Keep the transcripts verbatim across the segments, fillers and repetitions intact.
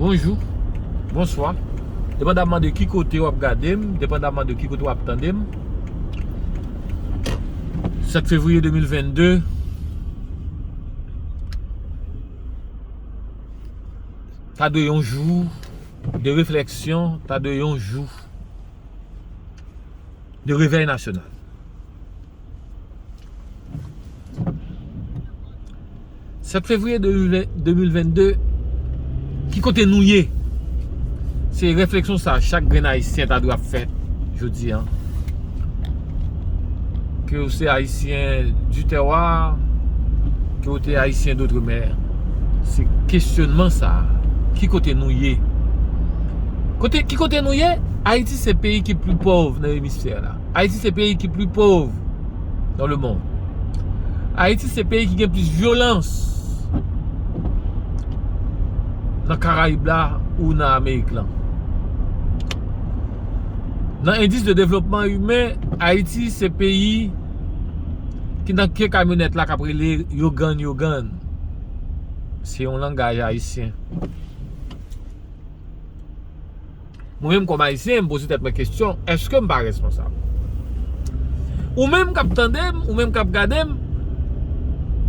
Bonjou, bonswa. Depandamman de ki kote w ap gade m, depandamman de ki kote w ap tande m, sèt fevriye de mil vennde, ta dwe yon jou de refleksyon, ta dwe yon jou de revèy nasyonal. Sèt fevriye de mil vennde, ki kote nou ye? Se refleksyon sa chak grenn Ayisyen ta dwe ap fè jodi a. Ke w se Ayisyen du terroir, ke w te Ayisyen d'outre-mer, se kesyonman sa. Ki kote nou ye? Kote, ki kote nou ye? Ayiti se peyi ki pli pòv nan emisfè la. Ayiti se peyi ki pli pòv dans le monde. Ayiti se peyi ki gen plis vyolans nan Karayib la ou nan Amerik lan. Nan endis de devlopman imen, Ayiti se peyi ki nan ke kamyonèt la k ap rele yogann, yogann. Se yon langaj ayisyen. Mwen menm kòm Ayisyen, m poze tèt mwen kesyon, èske m pa responsab? Ou menm k ap tande m, ou menm k ap gade m,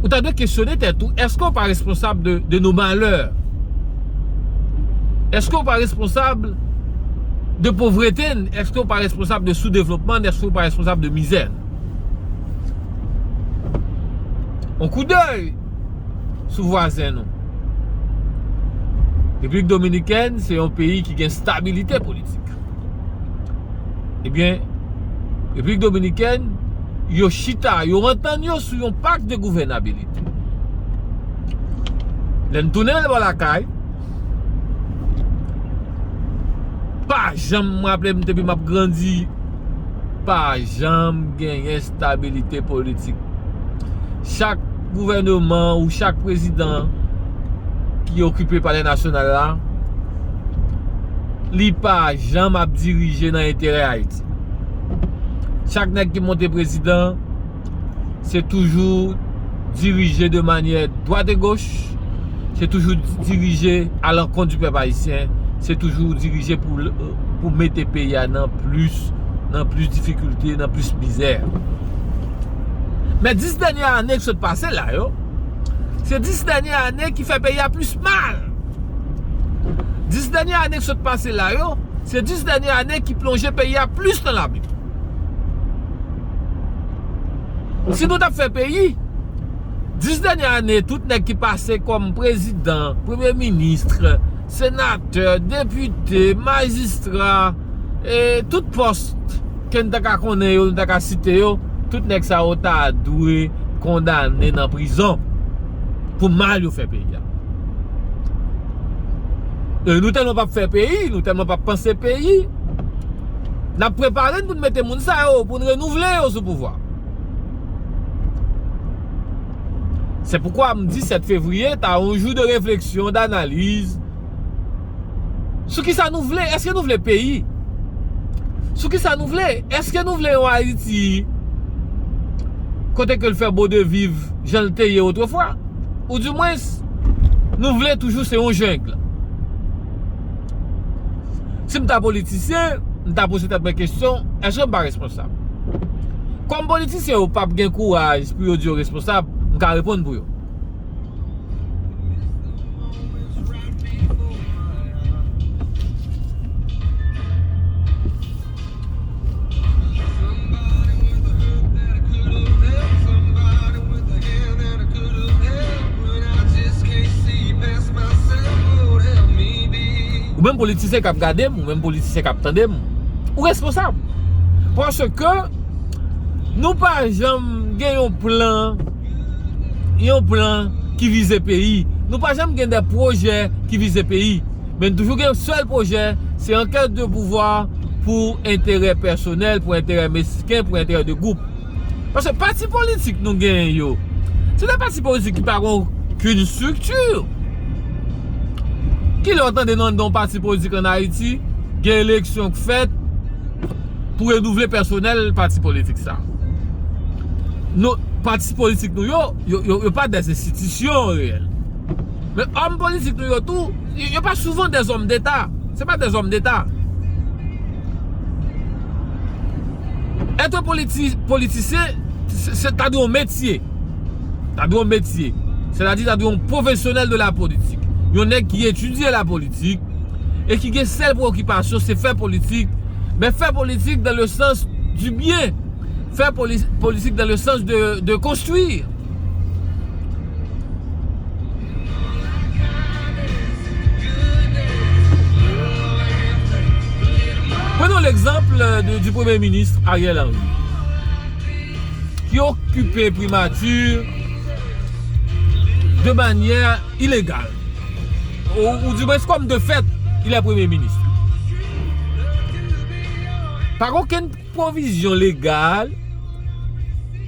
ou ta dwe kesyone tèt ou, èske w pa responsab de, de nos malheurs? Èske w pa responsab de povrete n? Èske w pa responsab de soudevlopman n? Èske w pa responsab de mizè n? On koudèy sou vwazen nou. Repiblik Dominikèn se yon peyi ki gen stabilite politik. Ebyen, Repiblik Dominikèn, yo chita, yo antann yo sou yon pak de gouvènabilite. Lè n tounen bò lakay, pa janm, m raple m depi m ap grandi, pa janm genyen stabilite politik. Chak gouvèneman ou chak prezidan ki okipe Palè Nasyonal la, li pa janm ap dirije nan enterè Ayiti. Chak nèg ki monte prezidan, se toujou dirije de manyè dwat e goch, se toujou dirije a lankont di pèp ayisyen, se toujou dirije pou, pou mete peyi a nan plis, nan plis difikilte, nan plis mizè. Men dis dènye ane k sot pase la yo, se dis dènye ane ki fè peyi a plis mal. Dis dènye ane k sot pase la yo, se dis dènye ane ki plonje peyi a plis nan labim. Si nou t ap fè peyi, dis dènye ane, tout nèg ki pase kòm prezidan, premye minis, senatè, depite, majistra, e tout pòs ke n ta ka konnen yo, nou ta ka site yo, tout nèg sa yo ta dwe kondane nan prizon pou mal yo fè peyi a. E nou tèlman p ap fè peyi, nou tèlman p ap panse peyi, n ap prepare n pou n mete moun sa yo, pou n renouvle yo sou pouvwa. Se poukwa m di sèt fevriye ta yon jou de refleksyon, danaliz sou kisa nou vle. Èske nou vle peyi? Sou kisa nou vle? Èske nou vle yon Ayiti kote ke l fè bon de viv jan l te ye otrefwa? Oudimwens, nou vle toujou se yon jeng? Si m ta politisyen, m ta poze tèt mwen kesyon, èske m pa responsab? Kòm politisyen yo p ap gen kouraj pou yo di yo responsab, m ka reponn pou yo. Ou menm politisyen k ap gade m, ou menm politisyen k ap tande m, ou responsab. Paske nou pa janm gen yon plan, yon plan ki vize peyi. Nou pa janm gen de pwojè ki vize peyi. Men n toujou gen yon sèl pwojè, se an kèt de pouvwa pou enterè pèsonèl, pou enterè mesken, pou enterè de gwoup. Paske pati politik nou genyen yo, se de pati politik ki pa gen okenn estrikti. Kilè w tande nan, nan yon pati politik ann Ayiti, gen eleksyon k fèt pou renouvle pèsonèl pati politik sa? Nou, pati politik nou yo, yo, yo, yo pa de enstitisyon reyèl. Men òm politik nou yo tou, yo, yo pa souvan dè zòm deta. Se pa dè zòm deta. Être politi-, politisyen, se, se ta dwe yon metye. Ta dwe yon metye. Sètadi, ta dwe yon pwofesyonèl de la politik. Yon nèg ki etidye la politik e ki gen sèl preokipasyon, se fè politik. Men fè politik dans le sens du bien. Fè poli-, politik dans le sens de, de construire. Prenons l'exemple de, du Premier ministre Ariel Henry, qui occupait primature de manière illégale, ou, ou du moins comme de fait, il est Premier ministre. Pa gen okenn pwovizyon legal,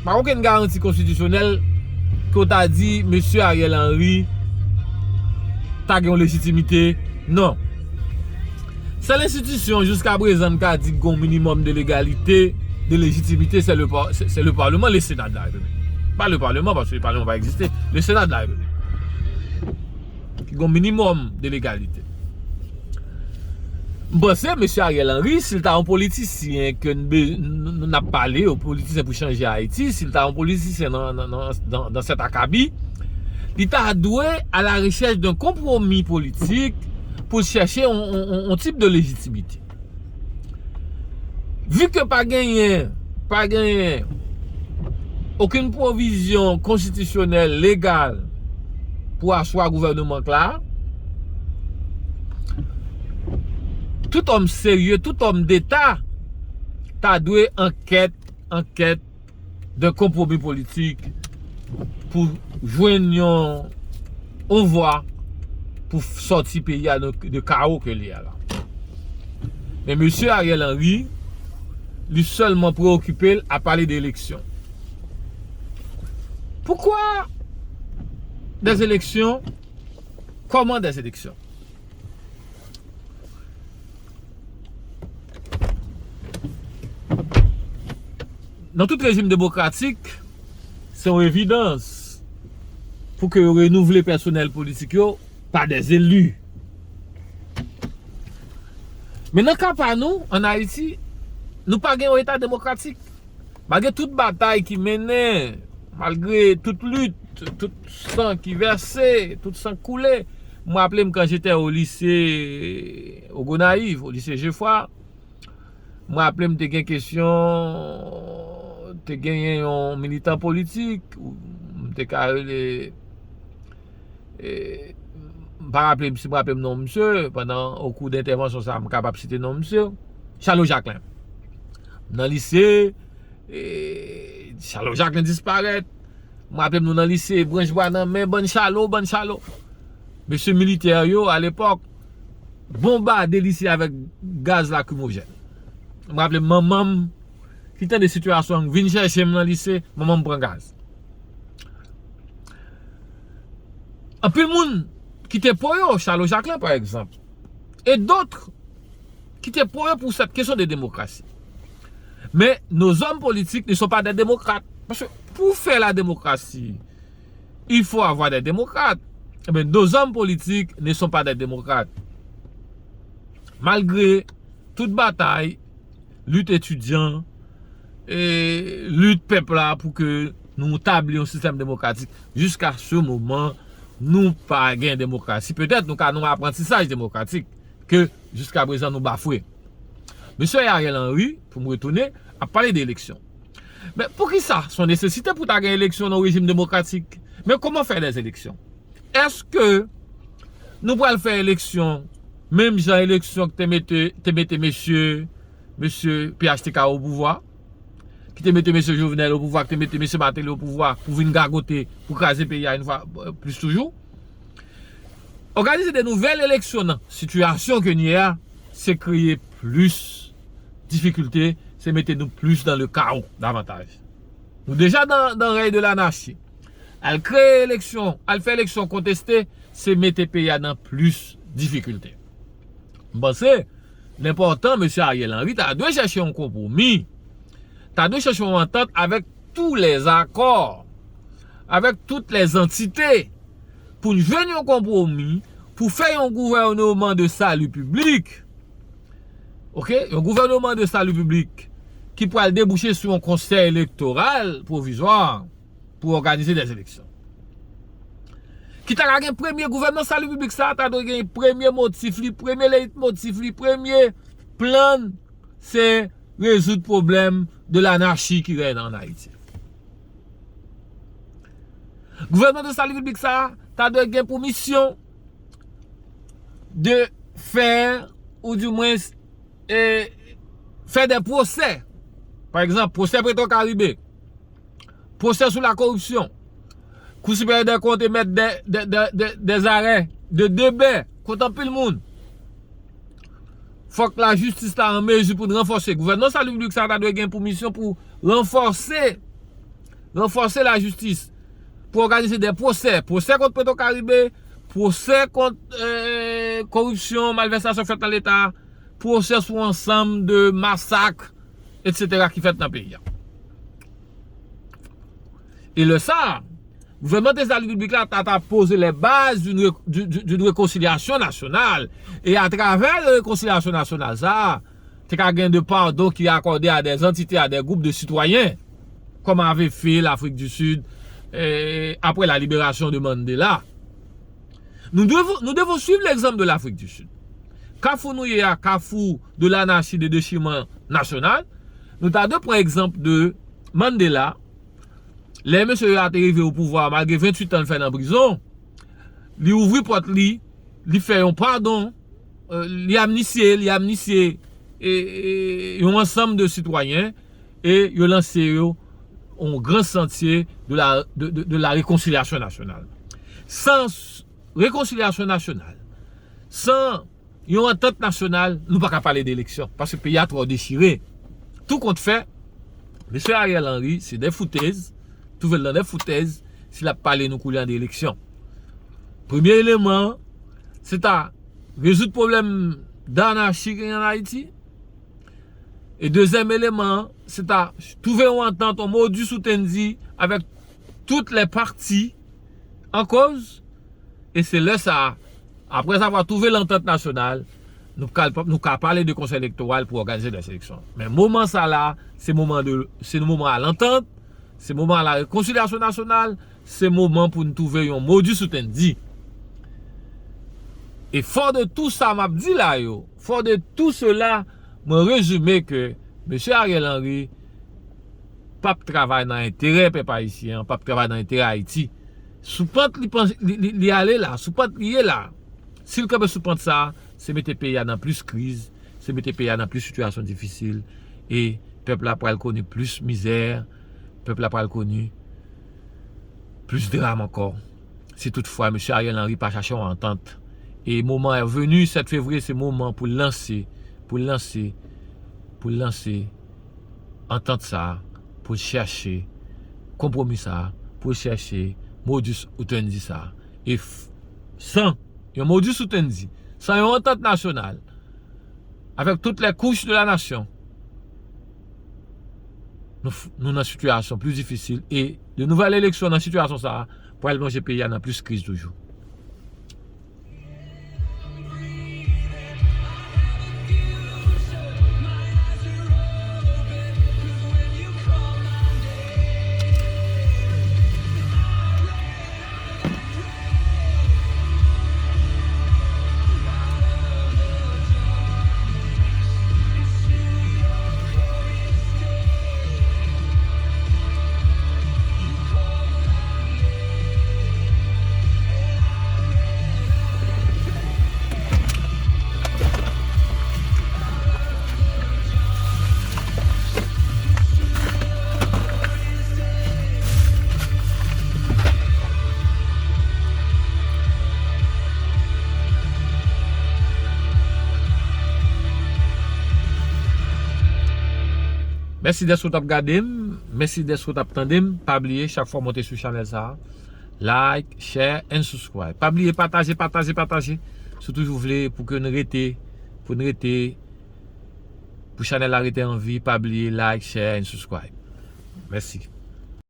pa gen okenn garanti konstitisyonèl ke w ta di mesye Ariel Henry ta gen yon lejitimite. Non. Sèl enstitisyon jiska prezan n ka di k gen yon minimòm de legalite, de lejitimite, se le pa-, se, se le Parlement, le Sénat de la République. Pa le Parlement, paske le Parlement pa egziste, le Sénat de la République. Ki gen yon minimòm de legalite. M panse mesye Ariel Henry, si l ta yon politisyen ke n be-, n, n, n ap pale, yon politisyen pou chanje Ayiti, si l ta yon politisyen nan, nan, nan, nan, nan sèt akabi, li ta dwe à la recherche d'un compromis politique pou l chèche yon, yon, yon, yon tip de lejitimite. Vi ke pa genyen, pa genyen okenn pwovizyon konstitisyonèl, legal pou aswa gouvènman k la, tout òm serye, tout òm deta ta dwe an kèt, an kèt de konpwomi politik pou jwenn yon, yon vwa pou sòti peyi a de, de kawo ke li ye a la. Men mesye Ariel Henry, li sèlman preokipe l a pale de eleksyon. Poukwa dè eleksyon? Kòman dè eleksyon? Nan tout rejim demokratik, se yon evidans pou ke yo renouvle pèsonèl politik yo pa dè eli. Men nan ka pa nou, ann Ayiti, nou pa gen yon eta demokratik. Malgre tout batay ki mennen, malgre tout lit, tout san ki vèse, tout san k koule, m raple m quand j'étais au lycée, au Gonayiv, au lycée Geffrard, m raple m te gen kesyon, te genyen yon militan politik, m te ka rele, e, m pa raple m si m raple m non misye, pandan, au cours de entèvansyon sa, m kapab site non misye, Charlot Jacquelin. Nan lise, e, Charlot Jacquelin disparèt. M raple m nou nan lise, branch bwa nan men, bann Charlot, bann Charlot. Mesye militè yo, alepòk, bonbade lise avèk gaz lakrimojèn. M raple m manman m, ki tande sitiyasyon an, vin chèche m nan lise, manman m pran gaz. Anpil moun ki te pou yo, Charlot Jacquelin, pa egzanp, et d'autres, ki te pou yo pour cette question de démocratie. Mais nos hommes politiques ne sont pas des démocrates. Parce que pour faire la démocratie, il faut avoir des démocrates. Eh bien, nos hommes politiques ne sont pas des démocrates. Malgré tout batay, lit etidyan, e lit pèp la pou ke nou tabli yon sistèm demokratik, jiska se moman, nou pa gen demokrasi. Petèt nou ka nan aprantisaj demokratik ke jiska prezan nou bafwe. Mesye Ariel Henry, pou m retounen, ap pale de eleksyon. Men poukisa se yon nesesite pou ta gen eleksyon nan yon rejim demokratik? Men kòman fè dè eleksyon? Èske nou pral fè eleksyon menm jan eleksyon ki te mete, te mete mesye, mesye P H T K o pouvwa, ki te mete mesye Jovenel o pouvwa, ki te mete mesye Martelly o pouvwa pou vin gagote, pou kraze peyi a yon fwa, euh, plis toujou? Òganize de nouvèl eleksyon nan sitiyasyon ke n ye a, se kreye plis difikilte, se mete nou plis dans le chaos davantaj. Nou deja dans, dans règne de l'anarchie. Al kreye eleksyon, al fè eleksyon konteste, se mete peyi a nan plis difikilte. M panse, l enpòtan, mesye Ariel Henry ta dwe chèche yon konpwomi, ta dwe chèche yon antant avec tous les accords, avec toutes les entités pou n jwenn yon konpwomi, pou fè yon gouvènman de sali piblik. Oke? Yon gouvènman de sali piblik ki pral debouche sou yon konsèy elektoral pwovizwa pou òganize dè eleksyon. Ki ta ka gen premye gouvènman sali piblik sa, ta dwe gen premye motif li, premye leyitmotif li, premye plan, se rezoud pwoblèm de lanachi ki règne an Ayiti. Gouvènman de sali piblik sa, ta dwe gen pou misyon de fè, ou di mwens, e, fè dè pwosè. Pa egzanp, pwosè Petro Caribe, pwosè sou la koripsyon. Kou Siperyè dè Kont emèt dè, dè, dè, dè, dè zarè de debè kont anpil moun. Fòk lajistis la an mezi pou n ranfòse. Gouvènman sali piblik sa ta dwe gen pou misyon pou ranfòse, ranfòse lajistis, pou òganize dè pwosè, pwosè kont Petro Caribe, pwosè kont, e, koripsyon, malvèsasyon fèt nan Leta, pwosè sou ansanm de masak, etsetera ki fèt nan peyi a. E lè sa, gouvènman de sali piblik la ta, ta poze les bases d'une ré-, d'une, d'une réconciliation nationale. E atravè rekonsilyasyon nasyonal sa, te ka gen de padon ki akòde a dè antite, a dè gwoup de sitwayen, kòm A V F, Lafrik di Sid, e, apre la liberasyon de Mandela. Nous devons, nous devons suivre l'exemple de l'Afrique du Sud. Kafou nou ye a, kafou de lanachi, de dechirman nasyonal, nou ta dwe pran egzanp de Mandela. Lè mesye yo a te rive o pouvwa, malgre venntuit an l fè nan prizon, li ouvri pòt li, li fè yon padon, e, li amnisye, li amnisye, e, e, yon ansanm de sitwayen, e yo lanse yo yon gran santye de la, de, de, de la réconciliation nationale. San s-, rekonsilyasyon nasyonal, san yon antant nasyonal, nou pa ka pale de eleksyon, paske peyi a twò dechire. Tou kont fè, mesye Ariel Henry, se dè foutèz, twouve l nan dè foutèz, si l ap pale nou koulye a de eleksyon. Premye eleman, se ta rezoud pwoblèm danachi ki gen an Ayiti. E dezyèm eleman, se ta twouve yon antant, yon modus outendi avèk tout lè pati an koz, e se lè sa a, apre avwa twouve lantant nasyonal, nou ka, nou ka pale de konsèy elektoral pou òganize dè eleksyon. Men moman sa la, se moman de, se moman a lantant, se moman a la rekonsilyasyon nasyonal, se moman pou n twouve yon modus outendi. E fò de tou sa m ap di la yo, fò de tou sela, mwen rezime ke mesye Ariel Henry p ap travay nan enterè pèp ayisyen an, p ap travay nan enterè Ayiti. Sou pant li panse, li, li, li ale la, sou pant li ye la, si l kanpe sou pant sa, se mete peyi a nan plis kriz, se mete peyi a nan plis sitiyasyon difisil, e pèp la pral koni plis mizè, pèp la pral koni plis dram ankò. Si toutfwa mesye Ariel Henry pa chache yon antant. E moman est venu, sèt fevriye, se moman pou l lanse, pou l lanse, pou l lanse antant sa a, pou l chèche konpwomi sa a, pou l chèche modus outendi sa a. E f-, san yon modus outendi, san yon antant nasyonal, avèk tout lè kouch de la nasyon, nou f-, nou nan sitiyasyon plis difisil e de nouvèl eleksyon nan sitiyasyon sa a pral plonje peyi a nan plis kriz toujou. Mèsi dèske w t ap gade m. Mèsi dèske w t ap tande m. Pa bliye, chak fwa w monte sou chanèl sa a, like, share and subscribe. Pa bliye pataje, pataje, pataje. Si w toujou vle pou ke n rete, pou n rete, pou chanèl la rete an vi, pa bliye like, share and subscribe. Mèsi.